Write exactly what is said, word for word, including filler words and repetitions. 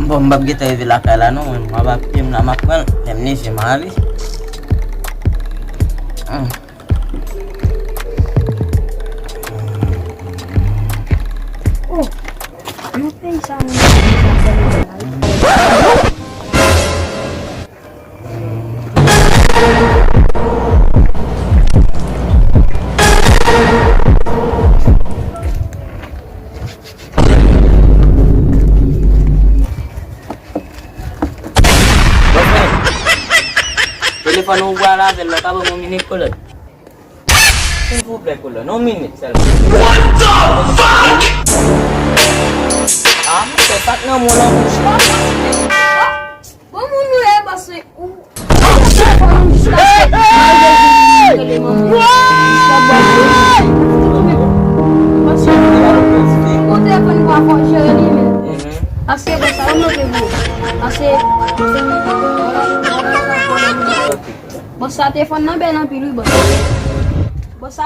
Bon, m p ap gentan rive lakay la non, mwen. M ap a pye m la, m ap pran l. Lè m leve, m ale. Hmm. Oh, nan peyi sa, moun ap di sa fè legal. Bòs mwen, telefòn ou pral avè l la, ou ka ban m yon minit, kolèg? Silvouplè, kolèg, yon minit sèlman. What the fuck? Ah, monchè, sa k nan men w lan, monchè. Bon, moun nou ye, bòs, ou, ou telefòn ou jiskaske malgre vin rele manman. Jiska bòs. Bòs, ou gon telefòn ou pa fò jere li menm. Paske bòs sa pa manke gwo. Paske bòs sa telefòn nan bèl anpil wi, bòs. Bòs sa